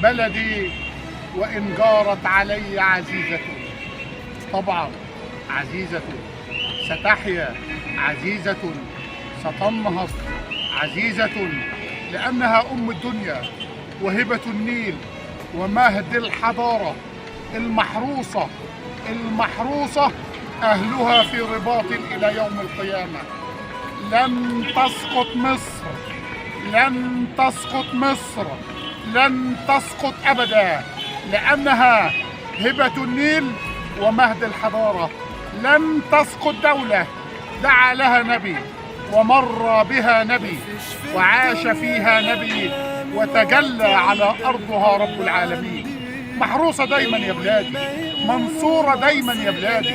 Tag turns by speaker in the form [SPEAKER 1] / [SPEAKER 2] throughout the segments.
[SPEAKER 1] بلدي وإن جارت علي عزيزة. طبعا عزيزة ستحيا، عزيزة ستنهض، عزيزة لأنها أم الدنيا وهبة النيل ومهد الحضارة المحروسة، المحروسة أهلها في رباط إلى يوم القيامة. لن تسقط مصر، لن تسقط مصر، لن تسقط أبدا، لأنها هبة النيل ومهد الحضارة. لن تسقط دولة دعا لها نبي ومر بها نبي وعاش فيها نبي وتجلى على أرضها رب العالمين. محروسة دايما يا بلادي، منصورة دايما يا بلادي،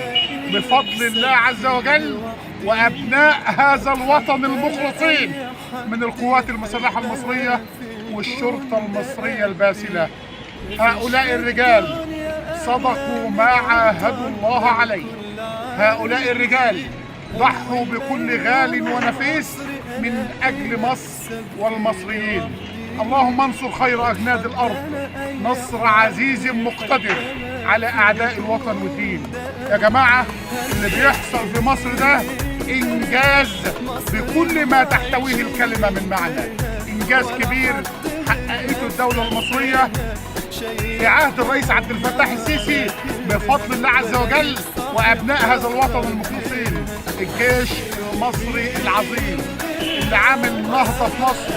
[SPEAKER 1] بفضل الله عز وجل وأبناء هذا الوطن المخلصين من القوات المسلحة المصرية والشرطة المصرية الباسلة. هؤلاء الرجال صدقوا ما عاهدوا الله عليه. هؤلاء الرجال ضحوا بكل غال ونفيس من أجل مصر والمصريين. اللهم انصر خير أجناد الأرض نصر عزيز مقتدر على أعداء الوطن والدين. يا جماعة، اللي بيحصل في مصر ده إنجاز بكل ما تحتويه الكلمة من معنى. إنجاز كبير حققته الدولة المصرية في عهد الرئيس عبد الفتاح السيسي بفضل الله عز وجل وأبناء هذا الوطن المخلصين. الجيش المصري العظيم اللي عامل نهضة في مصر،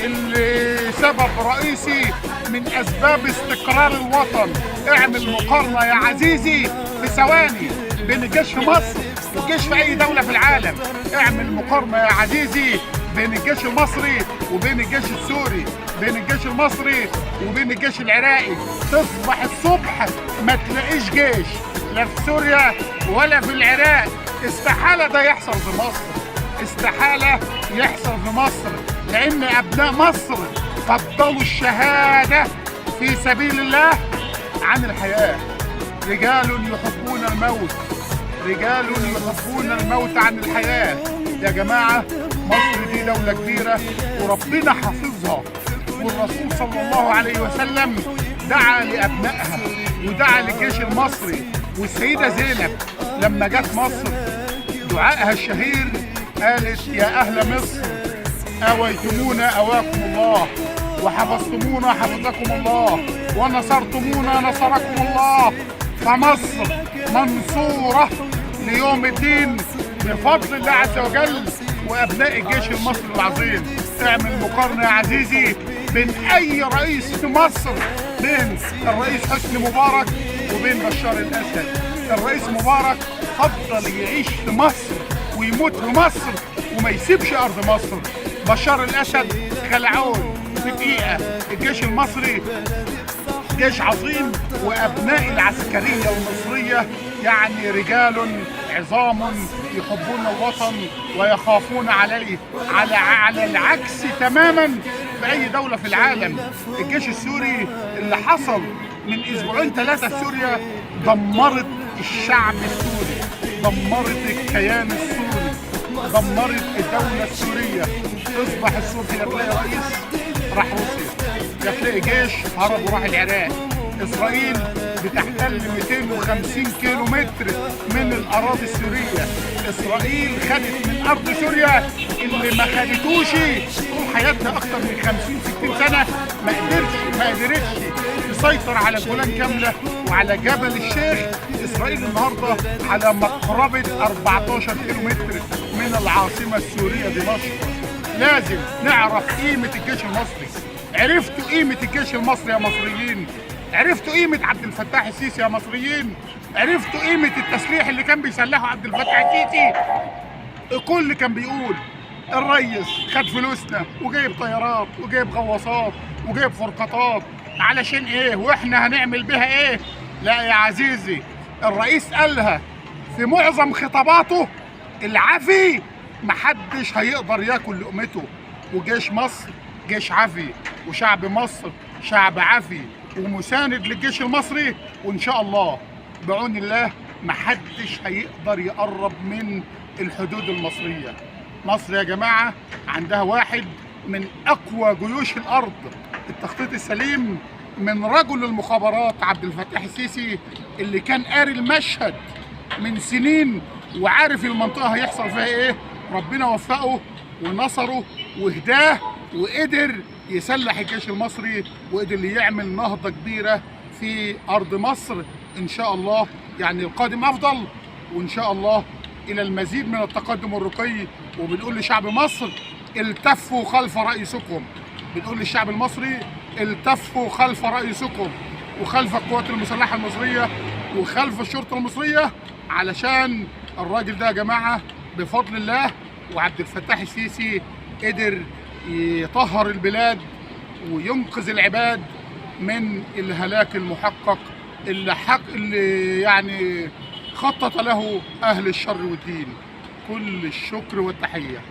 [SPEAKER 1] اللي سبب رئيسي من أسباب استقرار الوطن. اعمل مقارنة يا عزيزي في ثواني بين الجيش في مصر والجيش في أي دولة في العالم. اعمل مقارنة يا عزيزي بين الجيش المصري وبين الجيش السوري، بين الجيش المصري وبين الجيش العراقي. تصبح الصبح ما تلاقيش جيش لا في سوريا ولا في العراق. استحالة ده يحصل في مصر، استحالة يحصل في مصر، لأن أبناء مصر فضلوا الشهادة في سبيل الله عن الحياة. رجال يحبون الموت، رجال يحبون الموت عن الحياة. يا جماعة، مصر دي دولة كبيرة وربنا حافظها، والرسول صلى الله عليه وسلم دعا لأبنائها ودعا للجيش المصري. والسيدة زينب لما جت مصر دعائها الشهير قالت: يا أهل مصر آويتمونا أواكم الله، وحفظتمونا حفظكم الله، ونصرتمونا نصركم الله. فمصر منصورة ليوم الدين بفضل الله عز وجل وأبناء الجيش المصري العظيم. اعمل مقارنة يا عزيزي بين أي رئيس في مصر، بين الرئيس حسني مبارك وبين بشار الأسد. الرئيس مبارك فضل يعيش في مصر ويموت في مصر وما يسيبش أرض مصر. بشار الأسد خلعون في دقيقة. الجيش المصري جيش عظيم، وأبناء العسكرية المصرية يعني رجال عظام يحبون الوطن ويخافون عليه، على العكس تماما في أي دولة في العالم. الجيش السوري اللي حصل من أسبوعين ثلاثة في سوريا دمرت الشعب السوري، دمرت الكيان السوري، دمرت الدولة السورية. تصبح الصبح يا تلاقي رئيس راح روسيا، يا تلاقي جيش هرب وراح العراق. إسرائيل بتحتل 250 كيلو متر من الأراضي السورية. إسرائيل خدت من أرض سوريا اللي ما خدتوش طول حياتها أكتر من 50-60 سنة، ما قدرتش تسيطر على الجولان كاملة وعلى جبل الشيخ. إسرائيل النهاردة على مقربة 14 كيلو متر من العاصمة السورية دمشق. لازم نعرف قيمة الجيش المصري. عرفتوا قيمة الجيش المصري يا مصريين؟ عرفتوا قيمة عبد الفتاح السيسي يا مصريين؟ عرفتوا قيمة التسليح اللي كان بيسلحه عبد الفتاح السيسي؟ الكل كان بيقول الريس خد فلوسنا وجايب طيارات وجايب غواصات وجايب فرقاطات، علشان ايه واحنا هنعمل بها ايه؟ لا يا عزيزي، الرئيس قالها في معظم خطاباته: العفي محدش هيقدر ياكل لقمته. وجيش مصر جيش عفي، وشعب مصر شعب عفي ومساند للجيش المصري، وان شاء الله بعون الله محدش هيقدر يقرب من الحدود المصرية. مصر يا جماعة عندها واحد من أقوى جيوش الأرض. التخطيط السليم من رجل المخابرات عبد الفتاح السيسي اللي كان قاري المشهد من سنين وعارف المنطقة هيحصل فيها ايه. ربنا وفقه ونصره وهداه وقدر يسلح الجيش المصري وقدر يعمل نهضة كبيرة في أرض مصر. إن شاء الله يعني القادم أفضل، وإن شاء الله إلى المزيد من التقدم والرقي. وبنقول لشعب مصر التفوا خلف رئيسكم، بنقول للشعب المصري التفوا خلف رئيسكم وخلف القوات المسلحة المصرية وخلف الشرطة المصرية، علشان الراجل ده يا جماعة بفضل الله وعبد الفتاح السيسي قدر يطهر البلاد وينقذ العباد من الهلاك المحقق اللي يعني خطط له أهل الشر والدين. كل الشكر والتحية.